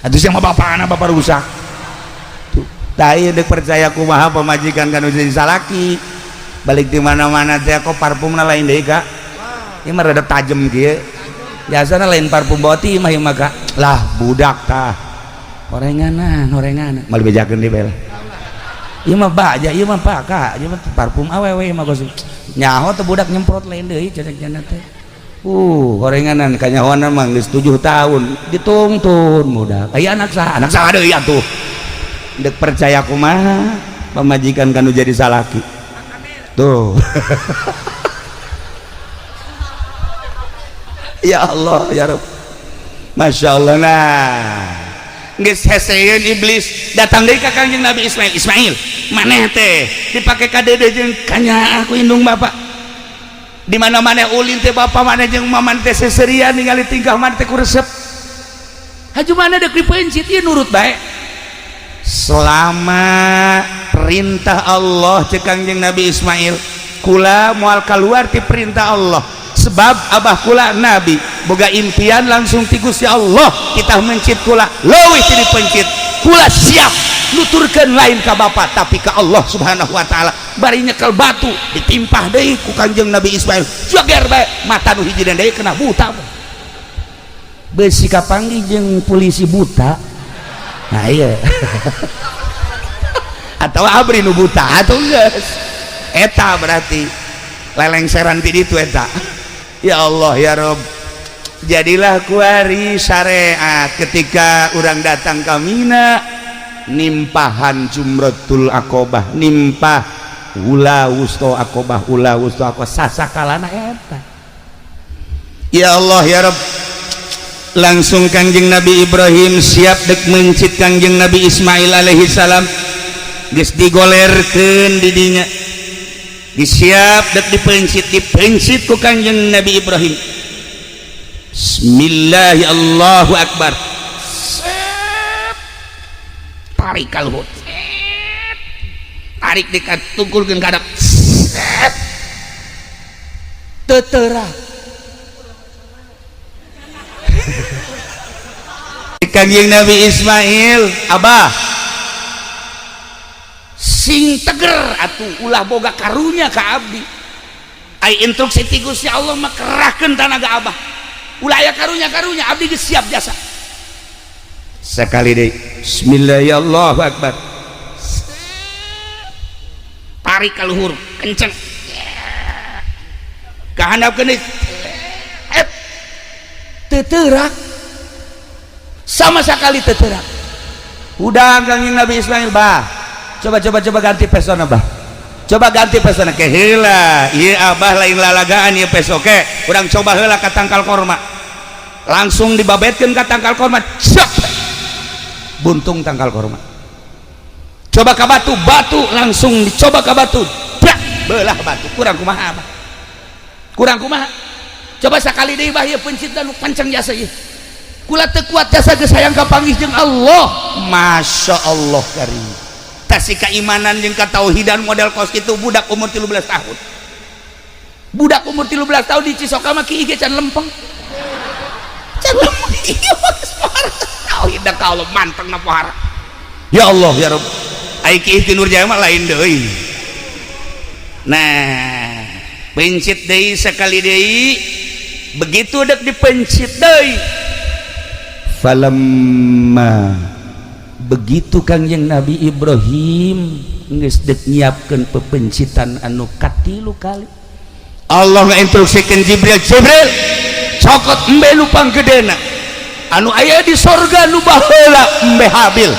Atuh siapa bapak anak bapak rusak tuh tai dek percaya kumaha pamajikan kan jadi salaki. Balik di mana-mana teh kok parfumna lain deui, Kak. Ieu mah rada tajem kieu. Biasana lain parfum boti mah ieu mah, Kak. Lah budak tah. Orenganan, orenganan. Mal bejakeun di bela. Ieu mah baja, ieu mah Pak, Kak. Ieu mah parfum awewe mah kos. Nyaho teh budak nyemprot lain deui cenah teh. Orenganan kanyahoana mah geus 7 tahun ditungtun budak. Aya anak saha? Anak saha deui atuh. Dek percaya kumaha pamajikan kanu jadi salaki. Tuh. Ya Allah ya Rabb, Masya Allah. Nah geus heseun iblis datang deui ka Kangjeng Nabi Ismail. Ismail maneh teh dipake ka dede jeung kanyaah ku indung bapak. Di mana-mana ulin teh bapak maneh jeung maman teh seserian ningali tingkah maneh teh ku resep. Haju mana dek dipeuncit ieu nurut bae. Selama perintah Allah cek Kangjeng Nabi Ismail, kula moal kaluar ti perintah Allah sebab abah kula nabi boga impian langsung ti Gusti Allah kita mencit kula leuwih ti dipencit kula siap nuturkeun lain ka bapa tapi ka Allah Subhanahu wa taala. Bari nyekel batu ditimpah deui ku Kangjeng Nabi Ismail jager bae mata nu hiji deui kena buta beusi kapanggih jeung polisi buta. Nah iya atau abri nu buta atau geus eta berarti lelengseran ti ditu eta. Ya Allah ya Rob, jadilah kuari syariat ketika orang datang ke Mina nimpahan jumratul akobah, nimpah ula wusto akobah, ula wusto akobah sasakalana eta. Ya Allah ya Rob, langsung Kangjeng Nabi Ibrahim siap dek mencit Kangjeng Nabi Ismail alaihi salam geus digolerkeun di dinya disiap dek dipencit, dipencit ku Kangjeng Nabi Ibrahim. Bismillahirrahmanirrahim, Allahu Akbar. Sep. Tarik kaluhur. Sep. Tarik dekat tungkulkeun ka hadap. Sep. Tetera. Kangjeng Nabi Ismail, abah sing teger atuh ulah boga karunya ka abdi. Ai instruksi ti Gusti Allah mah kerahkeun tanaga abah. Ulah aya karunya-karunya abdi geus siap jasa. Sekali deui, bismillahirrahmanirrahim, Allahu akbar. Tarik ka luhur kenceng. Ka handapkeun deui. Teu teurak. Sama sekali teu teurak. Udah Kangjeng Nabi Ismail, bah. Coba coba coba ganti pesona bah. Coba ganti pesona ke heula. Ieu abah lain lalagaan ieu peso ke. Urang coba heula ka tangkal korma. Langsung dibabetkeun ka tangkal korma. Cep. Buntung tangkal korma. Coba ka batu, batu langsung dicoba ka batu. Dak, belah batu. Kurang kumaha abah? Kurang kumaha? Coba sakali deui bah ieu pencit dan kenceng jasa ieu. Kula teu kuat jasa geus hayang kapanggih jeung Allah. Masya Allah karim. Kasih keimanan jeung katauhidan model kos itu budak umur 13 tahun. Budak umur 13 tahun di Cisoka mah ki ge can lempeng. Can lempeng ieu mah geus pohara. Tauhid ka Allah manteng na pohara. Ya Allah ya Rabb. Ai ki Ihti Nurjaya mah lain deui. Nah, pencit deui sekali deui, begitu dek dipencit deui. Falamma begitu Kangjeng Nabi Ibrahim geus dek nyiapkeun pepencitan anu katilu kali, Allah ngainstruksikeun Jibril, Jibril cokot embe nu panggedena anu aya di sorga nu baheula embe Habil,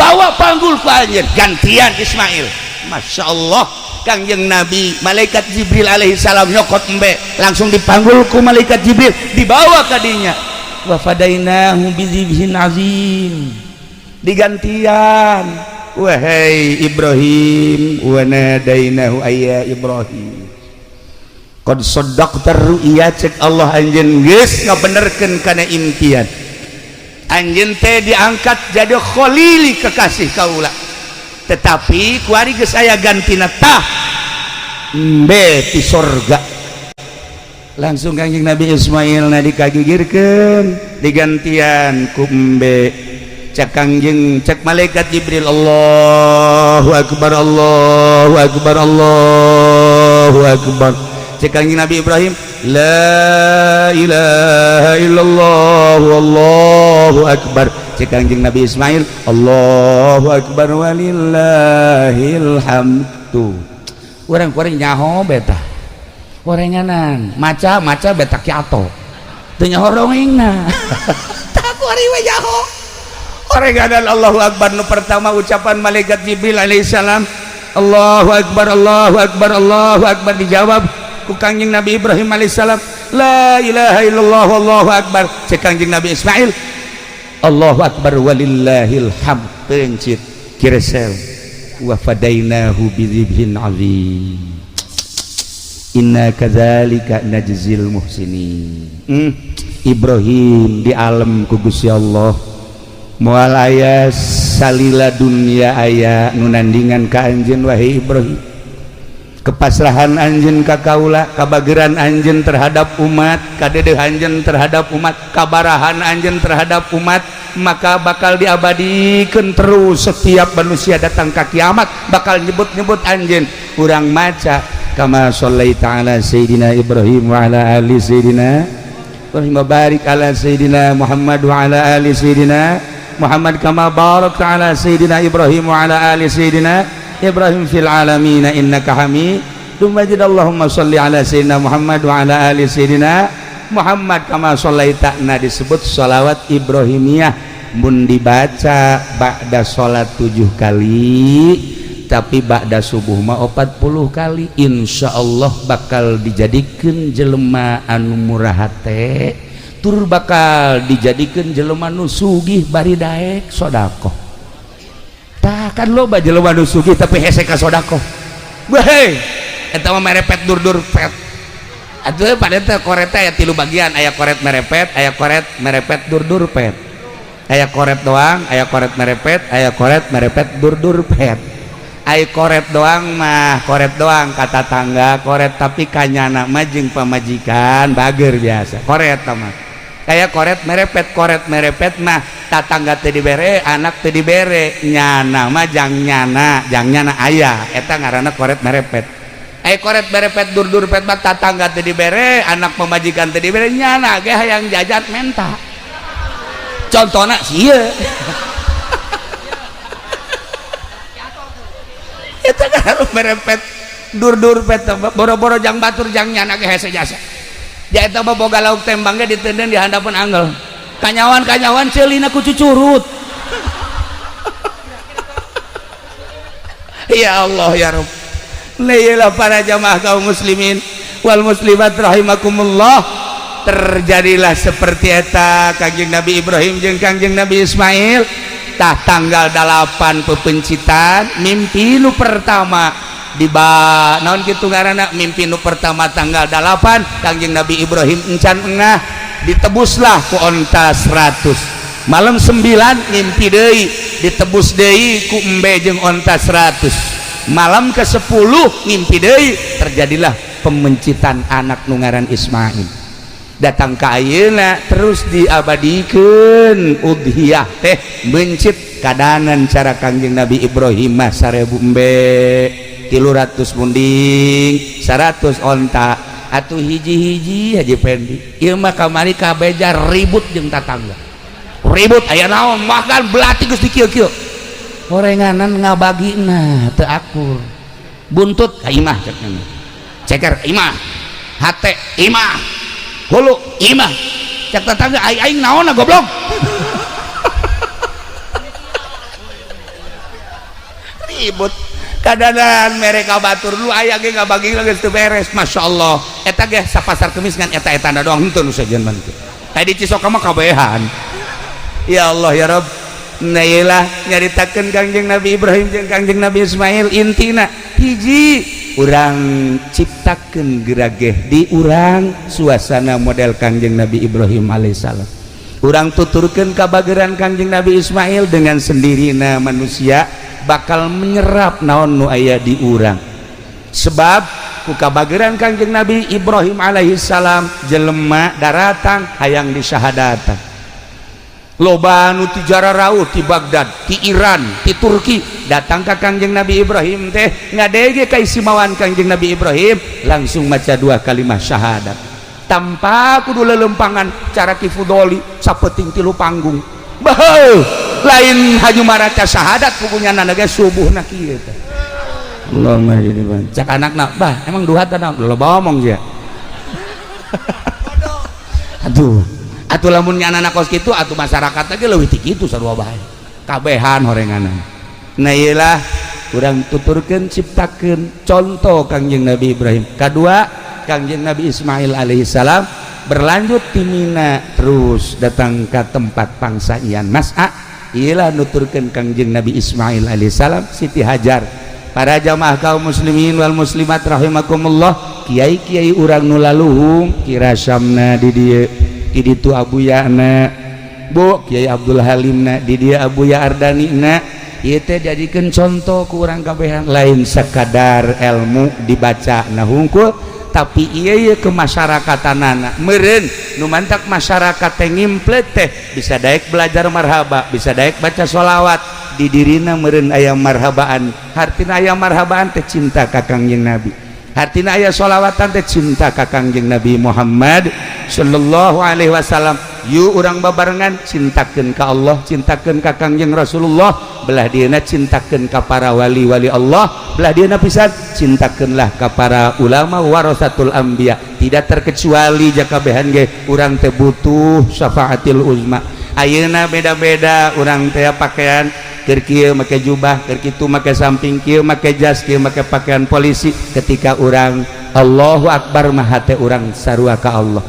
bawa panggul ku anjeun gantian Ismail. Masya Allah, Kangjeng Nabi malaikat Jibril alaihi salam nyokot embe langsung dipanggul ku malaikat Jibril dibawa ka dinya. Wa fadainahu bizibhin azim, digantian Wahai Ibrahim, wa nadainahu ayya Ibrahim. Qad saddaqta ru'ya, cek Allah anjeun geus ngabenerkeun kana impian. Anjeun teh diangkat jadi khalili, kekasih kaula. Tetapi kuari geus aya gantina, tah embe ti sorga. Langsung Kangjeng Nabi Ismail na dikagigirkeun, digantian ku embe. Cek Kangjeng, cek malaikat Jibril, Allahu akbar, Allahu akbar, Allahu akbar. Cek Kangjeng Nabi Ibrahim, la ilaha illallah, Allahu akbar. Cek Kangjeng Nabi Ismail, Allahu akbar walillahil hamdu. Urang kuring nyaho beta orenganan maca maca beta kiato teu nyaho dongengna. Tah kuari we nyaho orenganan. Allahu akbar nu pertama ucapan malaikat Jibril alaihissalam, Allahu akbar, Allahu akbar, Allahu akbar. Dijawab ku Kangjeng Nabi Ibrahim alaihissalam, la ilaha illallah, Allahu akbar. Cek Kangjeng Nabi Ismail, Allahu akbar walillahil hamd. Pencit kiresel, wa fadainahu bidzibhin azim, inna kadzalika najzil muhsinin. Ibrahim di alam ku Gusti Allah, moal aya salila dunia aya nu nandingan ka anjeun, wahai Ibrahim. Kepasrahan anjeun ka kaula, kabageran anjeun terhadap umat, kadedeh anjeun terhadap umat, kabarahan anjeun terhadap umat, maka bakal diabadikan terus. Setiap manusia datang ke kiamat bakal nyebut-nyebut anjeun. Urang maca kama shallaita ala sayyidina Ibrahim wa ala ali sayyidina Ibrahim wa barik ala sayyidina Muhammad wa ala ali sayyidina Muhammad kama barakta ala sayyidina Ibrahim wa ala ali sayyidina Ibrahim fil alamin innaka Hamidum Majid. Allahumma shalli ala sayyidina Muhammad wa ala ali sayyidina Muhammad kama shallaita. Nah, disebut sholawat Ibrahimiyah mun dibaca ba'da salat 7 kali, tapi ba'da subuh mah 40 kali, insya Allah bakal dijadikan jelema anu murah hate, tur bakal dijadikan jelema nu sugih bari daek sodakoh. Tah kan loba jelema nu sugih tapi hese ka sodakoh. Weh, eta mah merepet dur-dur pet. Atuh pada teh koret aya tilu bagian, aya koret merepet, aya koret merepet dur-dur pet. Aya koret doang, aya koret merepet, aya koret merepet dur-dur pet. Ai koret doang mah koret doang kata tangga koret, tapi kanyana mah jeung pamajikan bager biasa koret mah. Kayak koret merepet, koret merepet mah tatangga teu dibere, anak teu dibere, nyana mah jang nyana, jang nyana aya, eta ngaranna koret merepet. Ai koret merepet dur-dur pet mah tatangga teu dibere, anak pamajikan teu dibere, nyana ge hayang jajan menta. Contohna sieun. Eta harus merepet dur-dur pet, boro-boro jang batur, jang nyana ge hese jasa. Dia eta mah boga lauk tembang ge ditenden di handapeun anggel. Kanyawan-kanyawan ceulina ku cucurut. Ya Allah ya Rabb. Lailah para jamaah kaum muslimin wal muslimat rahimakumullah, terjadilah seperti eta Kangjeng Nabi Ibrahim jeung Kangjeng Nabi Ismail. Tah tanggal 8 pepencitan mimpi nu pertama di ba naon kitu ngaranna, mimpi nu pertama tanggal 8 Kangjeng Nabi Ibrahim encan engah, ditebuslah ku onta 100. Malam 9 mimpi deui, ditebus deui ku embe jeung onta 100. Malam ke-10 mimpi deui, terjadilah pemencitan anak nu ngaran Ismail. Datang ka ayeuna terus diabadikeun udhiyah teh mencit kadanan cara Kangjeng Nabi Ibrahim mah 1000 embe, 300 munding, 100 onta. Atuh hiji-hiji Haji Pendi ieu mah kamari kabeja ribut jeung tatangga, ribut aya naon, bahkan belati geus dikieu-kieu horenganan ngabagina teu akur, buntut ka imah cek ceker imah, hate imah, hulu imah, cek tetangga aing aing naonna goblok. Ribut kadanan mereka batur lu aya ge ngabagi geus teu beres. Masya Allah, eta ge sapasar kemis ngan eta etana doang henteu nu sejen mah teh. Di Cisoka mah kabehan. Ya Allah ya Rabb. Nah, iyalah nyaritakeun Kangjeng Nabi Ibrahim jeung Kangjeng Nabi Ismail. Intina hiji, urang ciptakeun gerageh di urang suasana model Kangjeng Nabi Ibrahim alaihissalam. Urang tuturkeun kabageran Kangjeng Nabi Ismail. Dengan sendirinya manusia bakal menyerap naon nu aya di urang, sebab ku kabageran Kangjeng Nabi Ibrahim alaihissalam jelema daratang hayang disyahadatan. Loba nu ti jararauh, ti Baghdad, ti Iran, ti Turki datang ka Kangjeng Nabi Ibrahim teh ngadege kaistimewaan Kangjeng Nabi Ibrahim, langsung maca dua kalimat syahadat tanpa kudu lelempangan cara Ki Fudoli sapeting tilu panggung. Bah, lain haju maraca syahadat, pugunya nana ge subuhna kieu teh. Allahumma jadi cak anakna, "Bah, emang duha teh loba omong sia." Aduh atuh, lamun anak kos kitu atuh masyarakat ge leuwih ti kitu, sarua bae kabehan horenganan. Nah, iyalah urang tuturkeun, ciptakeun contoh Kangjeng Nabi Ibrahim. Kedua, Kangjeng Nabi Ismail alaihissalam berlanjut ti Mina terus datang ke tempat pangsaian Mas'a. Iyalah nuturkeun Kangjeng Nabi Ismail alaihissalam, Siti Hajar. Para jamaah kaum muslimin wal muslimat rahimakumullah, kiai-kiai urang nu laluhung, Ki Rasamna di dieu, di ditu Abuyana, Bu Kiai Abdul Halimna di dieu, Abuya Ardani na. Ieu teh jadikeun contoh ku urang kabehan, lain sekadar ilmu dibaca nah hungkul, tapi iya iya kemasyarakatan meureun nu mantak masyarakat teh ngimplet teh bisa daek belajar marhaba, bisa daek baca sholawat di dirina meureun aya marhabaan. Hartina aya marhabaan teh cinta ka Kangjeng Nabi, hartina aya sholawatan teh cinta ka Kangjeng Nabi Muhammad sallallahu alaihi wasallam. Yuk, urang babarengan cintakeun ka Allah, cintakeun ka Kangjeng Rasulullah, belah dieuna cintakeun ka para wali-wali Allah, belah dieuna pisan cintakeunlah ka para ulama warasatul anbiya. Tidak terkecuali jakabehan ge urang teh butuh syafaatil uzma. Ayeuna beda-beda urang teh pakaian, keur kieu make jubah, keur kitu make samping, kieu make jas, kieu make pakaian polisi. Ketika urang Allahu Akbar mah hate urang sarua ka Allah.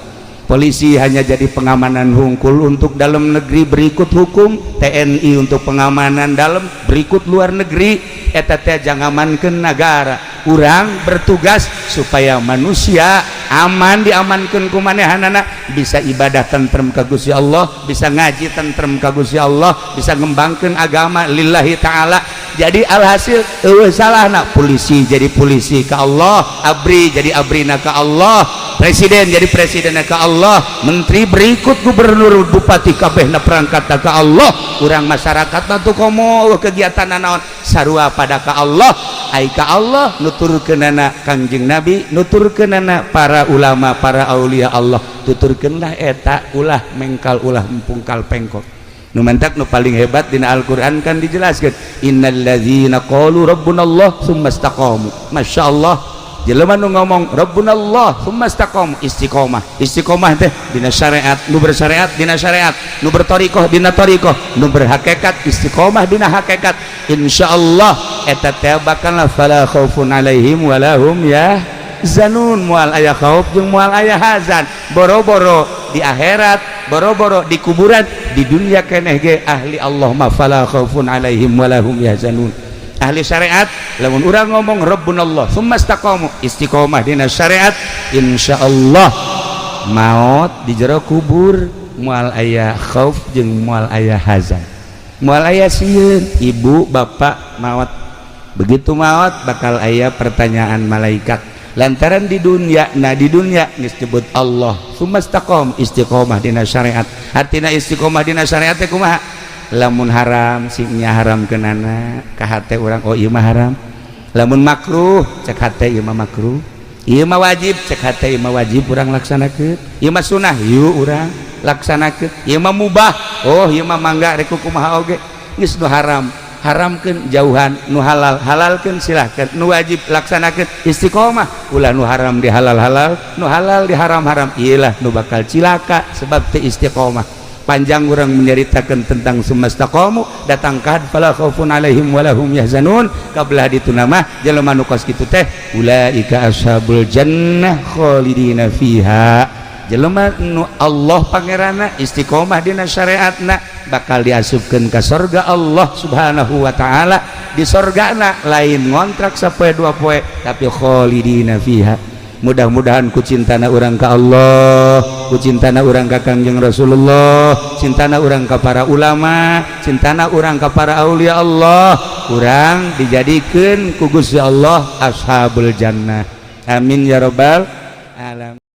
Polisi hanya jadi pengamanan hungkul untuk dalam negeri, berikut hukum. TNI untuk pengamanan dalam, berikut luar negeri. Eta teh jangamankeun negara. Urang bertugas supaya manusia aman, diamankan ku manehanana, bisa ibadah tentrem ka Gusti Allah, bisa ngaji tentrem ka Gusti Allah, bisa ngembangkeun agama lillahi ta'ala. Jadi alhasil eueuh salahna polisi jadi polisi ka Allah, ABRI jadi abrina ka Allah, presiden jadi presiden ka Allah, menteri berikut gubernur, bupati, kabehna perangkat ka Allah. Urang masyarakat mah tuh komo kegiatan naon sarua pada ka Allah. Ai ka Allah nuturkeunana Kangjeng Nabi, nuturkeunana para ulama, para aulia Allah. Tuturkeunlah eta, ulah mengkal, ulah empungkal pengkok. Nu mantak nu paling hebat dina Al-Qur'an kan dijelaskeun, innalladzina qalu rabbunallah tsumma istaqamu. Masyaallah, jelema nu ngomong rabbunallah tsumma istaqamu, istiqomah. Istiqomah teh dina syariat, nu bersyariat dina syariat, nu berthoriqoh dina thoriqoh, nu berhakikat istiqomah dina hakikat. Insyaallah eta teh bakal fala khaufun alaihim walahum yahzanun, moal aya khauf jeung moal aya hazan. Boro-boro di akhirat, boro-boro di kuburan, di dunia keneh ge ahli Allah ma fala khaufun alaihim walahum yahzanun. Ahli syariat, lamun urang ngomong rabbunallah tsumma istaqamu, istiqomah dina syariat, insyaallah maut di jero kubur moal aya khauf jeung moal aya hazan, moal aya sieun. Ibu bapak maut, begitu maut bakal aya pertanyaan malaikat, lantaran di dunia, nah di dunia disebut Allah tsumma istaqam, istiqomah dina syariat. Artina istiqomah dina syariat teh kumaha? Lamun haram singnya haram kenana ka hate urang, oh ieu mah haram. Lamun makruh, cek hate ieu mah makruh. Ieu mah wajib, cek hate ieu mah wajib, urang laksanakeun. Ieu mah sunah, yuk urang laksanakeun. Ieu mah mubah, oh ieu mah mangga rek kumaha oge. Geus nu haram haramkeun, jauhan. Nu halal halalkeun, silahkan. Nu wajib laksanakeun. Istiqomah, ulah nu haram di halal halal, nu halal di haram haram. Iyalah nu bakal cilaka sebab teu istiqomah. Panjang orang menyeritakan tentang sumastaqamu datang ka fala khaufun alaihim walahum yahzanun. Kabelah ditu nama jelema nu kos kitu teh ulaika ashabul jannah khalidina fiha. Jelema nu Allah pangeranna, istiqomah dina syariatna, bakal diasupkeun ka sorga Allah Subhanahu wa ta'ala. Di sorgana lain ngontrak sapoe dua poe, tapi kholidina fiha. Mudah-mudahan ku cintana urang ka Allah, ku cintana urang ka Kangjeng Rasulullah, cintana urang ka para ulama, cintana urang ka para aulia Allah, urang dijadikeun ku Gusti Allah ashabul jannah. Amin ya robbal alamin.